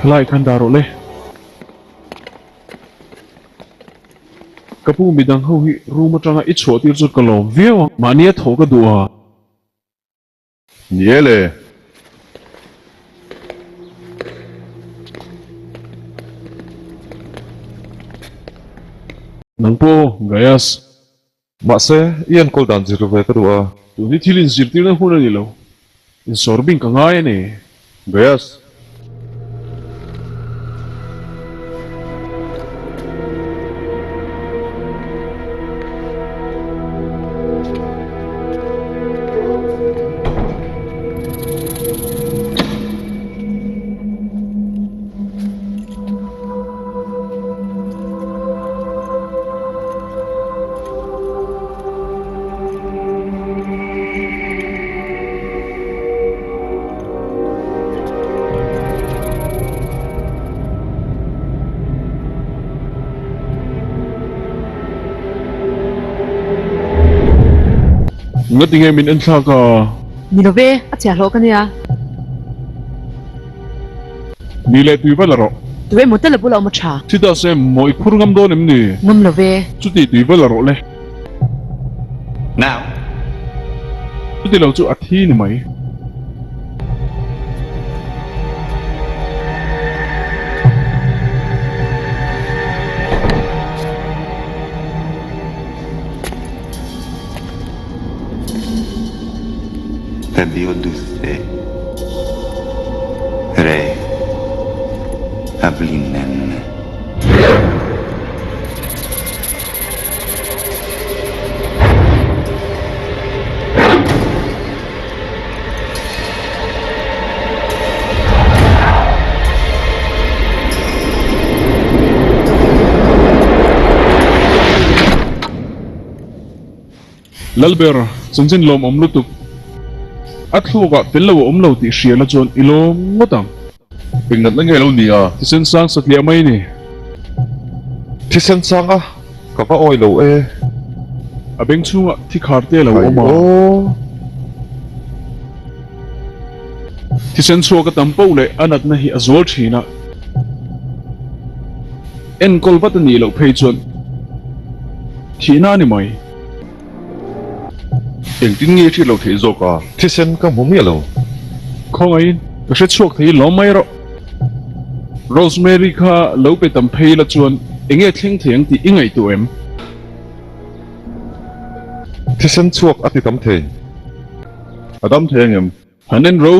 Khalai khan dah rawh le. Ka pu midang ho hi room atanga i chhuah tir chu ka lawm viau ang. Mahnia thaw ka duh a. Ni e le. Nang pawh Gaius. Mahse, i enkawl dan zir ve ka duh a. Tun hi thil inzirtirna hun a ni lo. Insawr bing ka ngai a ni. Gaius. Ngatinge min en thlak a? Ni lo ve, a chhiah hlawh ka nia. Ni leh tui va la rawh. Tu emaw tel a bula awm a tha. Thi ta se maw i phur ngam dawn em ni? Ngam lo ve. Chuti tui va la rawh le. Now. Chuti lo chu a thi ni mai. Febioduce Re Ablinen. Lalber, chanchin lawmawm lutuk. A thluakah tel lo a awm lo tih hria la chuan i lawm ngawt ang. Eng natna nge lo ni a? Thisen sang satliah mai ni. Thisen sang a, ka va awi lo e. A beng chhungah thi khar te lo awm a. Thisen chhuak a tam poh leh a natna hi a zual thin a. Enkawl vat a nih loh phei chuan thihna a ni mai. Engtin nge hriat loh theih zawk a? Thisen ka hmu miah lo. Khawngaihin ka hre chhuak thei lawm mai rawh. Rosemary kha lo pe tam phei la chuan enge thleng thei ang tih i ngaihtuah em? Thisen chhuak a ti tam thei. A dam thei angem? Han en ro.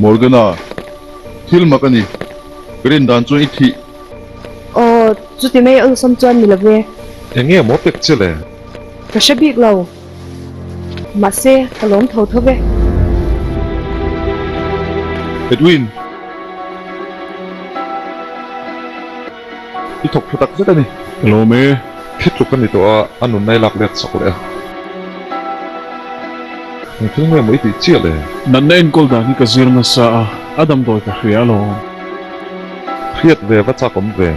Morgana, thil mak a ni. Ka rin dan chuan i thih. Aw, chuti mai awlsam chuan ni lo ve. Eng nge maw pek che le? Ka hre bik lo. Mahse, ka lawm tho tho ve. Edwin, i thawk tha tak zet a ni. Ka lawm e. Thi tluk a ni tawh a, a nunna i lak let chak leh a. Eng thil nge maw i tih chiah le? Natna enkawl dan hi ka zir nasa a, a damdawi ka hria alawm. Hriat ve va chak awm ve.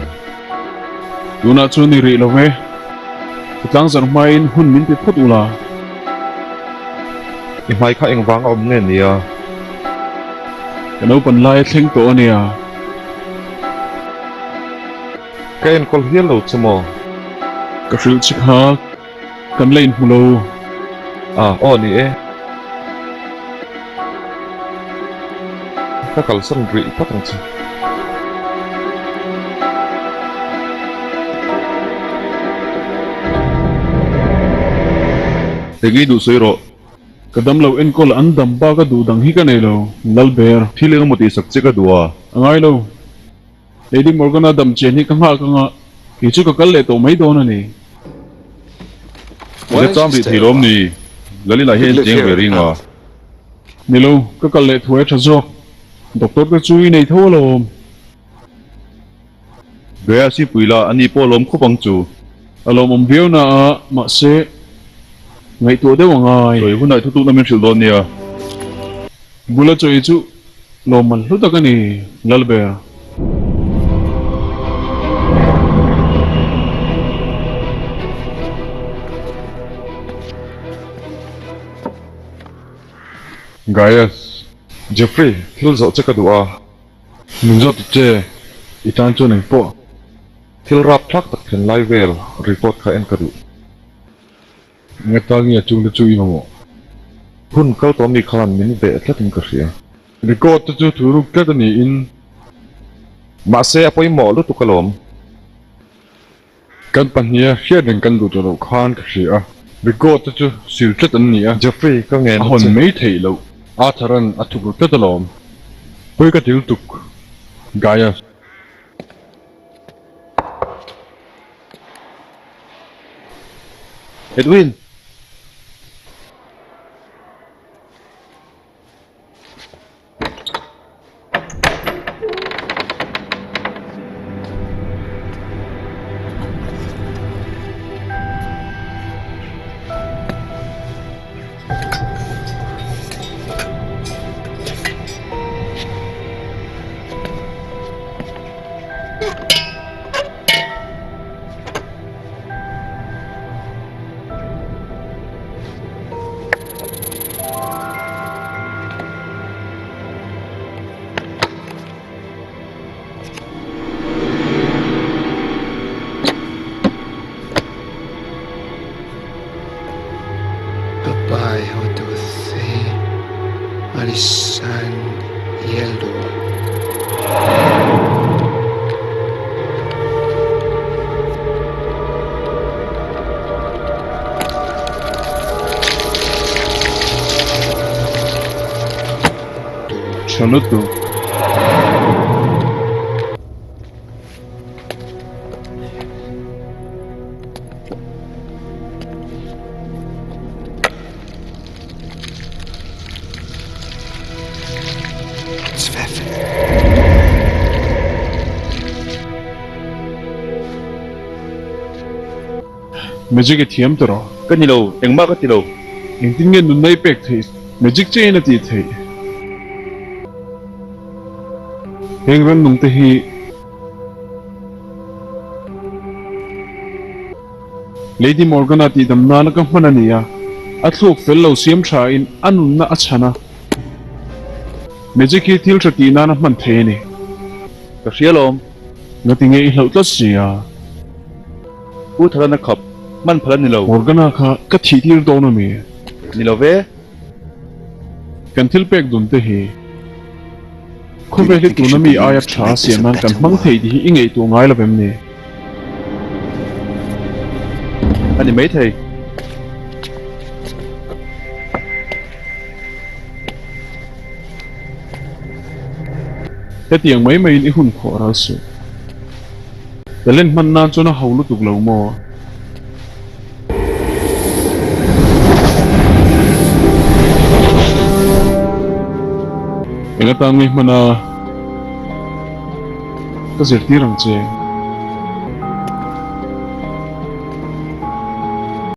Tunah chuan i rih lo ve. Ka tlangzarh hmain hun min pe phawt ula. I hmai kha engvanga awm nge nia? Ka naupan lai a thleng tawh a nia. Ka enkawl hial lo che maw? Ka hrilh che kha kan la inhmu lo. A, aw ni e. Ka kalsan rih phawt ang che. Eng i duh sawi rawh. Ka dam lo enkawl an dam bak a duh dang hi ka nei lo, Lalber. Thil engemaw tihsak che ka duh a. A ngai lo. Lady Morgana dam chian hi ka nghak anga, kei chu ka kal leh tawh mai dawn a ni. Ila cham rih thei lawm ni? Lalina hian in cheng ve ring a. Ni lo, ka kal leh thuai a tha zawk. Doctor te chu i nei tho alawm. Gaya sipui la, ani pawh lawm khawp ang chu. A lawmawm viau na a, mahse, ngaihtuah deuh a ngai. Sawi hunah i thutukna min hrilh dawn nia. Bula chawi chu lawmman hlu tak a ni, Lalber. Gaius, Jeffrey, thil zawh che ka duh a. Min zawt ta che, i tan chuan eng pawh. Thil rapthlak tak thlen lai vel record kha en ka duh. Enga tan nge chungte chu i mamawh? Hun kal tawh mi khan min veh tlatin ka hria. Record te chu thu ruk tlat a niin. Mahse a pawimawh lutuk alawm. Kan pahniha hriat reng kan duh tawh loh khan ka hria a, record te chu sil tlat an ni a. Jeffrey, ka ngen a a hawn che. mai theih loh. Arthur-a'n a thuk ru tlat alawm. Pawi ka ti lutuk, Gaius. Edwin! Goodbye, Odyssey. Alisan Yellow. Tha lutuk. Magic i thiam tawh rawh. Ka ni lo, engmah ka ti lo. Engtin nge nunna i pek theih? Magic chein a tih theih. Heng rannung te hi Lady Morgana tihdam nana ka hman a ni a, a thluak fel lo siam tha in a nunna a chhan a. Magic hi thil tha tih nana hman thei a ni. Ka hria lawm. Ngati nge i hlauh tlat si a? U Thalana khap, hman phal a ni lo. Morgana kha ka thih tir dawn a mi? Ni lo ve. Kan thil pek dun te hi khawvel hi tuna mi aia tha siam nan kan hmang thei tih hi i ngaihtuah ngai lo em ni? A ni maithei. Hetiang mai maiin i hun khawh ral suh. Talent hman nan chuan a ho lutuk lo maw? Eng atan nge hman a? Ka zirtir ang che.